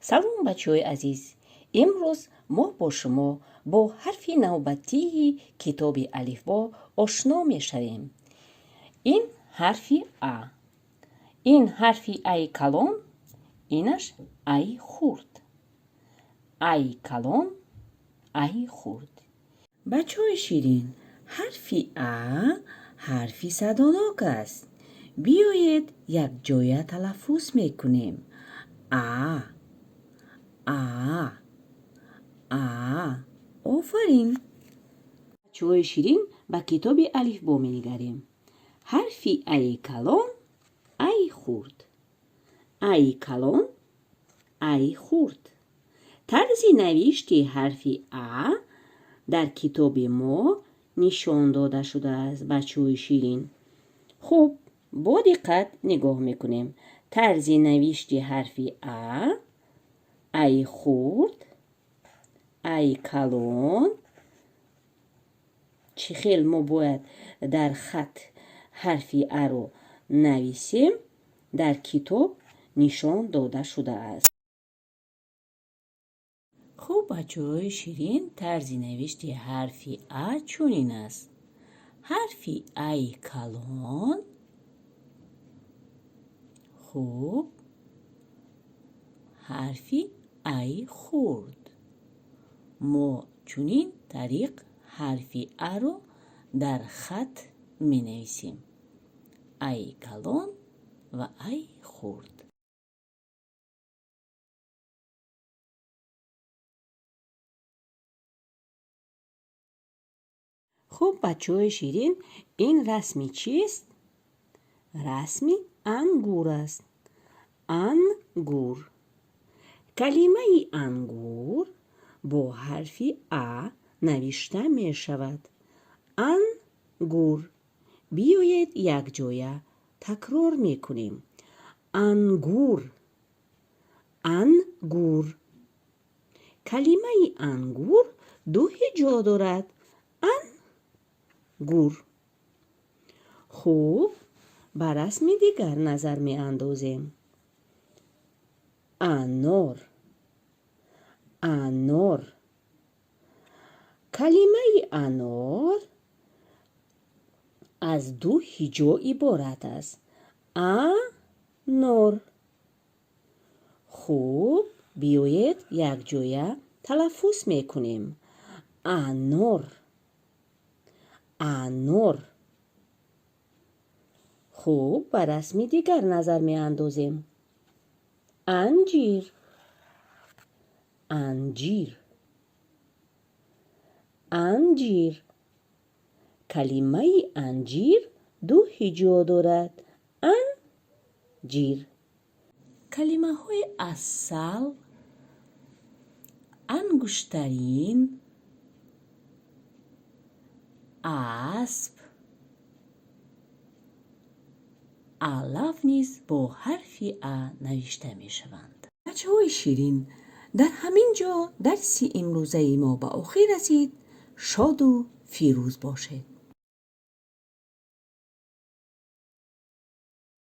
Салом, бачаҳои азиз! Имрӯз мо бо шумо бо ҳарфи навбатии китоби алифбо ошно мешавем. Ин ҳарфи А. Ин ҳарфи Аи калон, инаш Аи хурд. Аи калон, Аи хурд. Бачаҳои ширин, ҳарфи А ҳарфи садонок аст. Биёед, якҷоя талаффуз мекунем. А, А, А. Офарин! Бачаҳои ширин, ба китоби алифбо менигарем. Ҳарфи Аи калон, Аи хурд. Аи калон, Аи хурд. Тарзи навишти ҳарфи А дар китоби мо нишон дода шудааст, бачаҳои ширин. Хуб, бо диққат нигоҳ мекунем. Тарзи навишти ҳарфи А, Аи хурд, Аи калон. Чӣ хел мо бояд дар хат ҳарфи Аро нависем, дар китоб нишон дода шудааст. Хуб, бачаҳои ширин, тарзи навишти ҳарфи А чунин аст. Ҳарфи Аи калон, хуб, ҳарфи Аи хурд. Мо чунин тариқ ҳарфи Аро дар хат менависем. Аи калон ва Аи хурд. Хуб, бачаҳои ширин, ин расми чист? Расми ангур аст. Ангур. Калимаи ангур бо ҳарфи А навишта мешавад. Ангур. Биёед, якҷоя такрор мекунем. Ангур. Ангур. Калимаи ангур ду ҳиҷо дорад. Ангур. Хуб, ба расми дигар назар меандозем. Анор. Анор. Калимаи анор аз ду ҳиҷо иборат аст. Анор. Хуб, биёед, якҷоя талаффуз мекунем. Анор. Анор. Хуб, ба расми дигар назар меандозем. Анҷир. Анҷир. Анҷир. Калимаи анҷир ду ҳиҷо дорад. Анҷир. Калимаҳои асал, ангуштарин, асп, алаф низ бо ҳарфи А навишта мешаванд. Бачаҳои ширин, дар ҳамин ҷо дарси имрӯзаи мо ба охир расид. Шоду фирӯз бошед.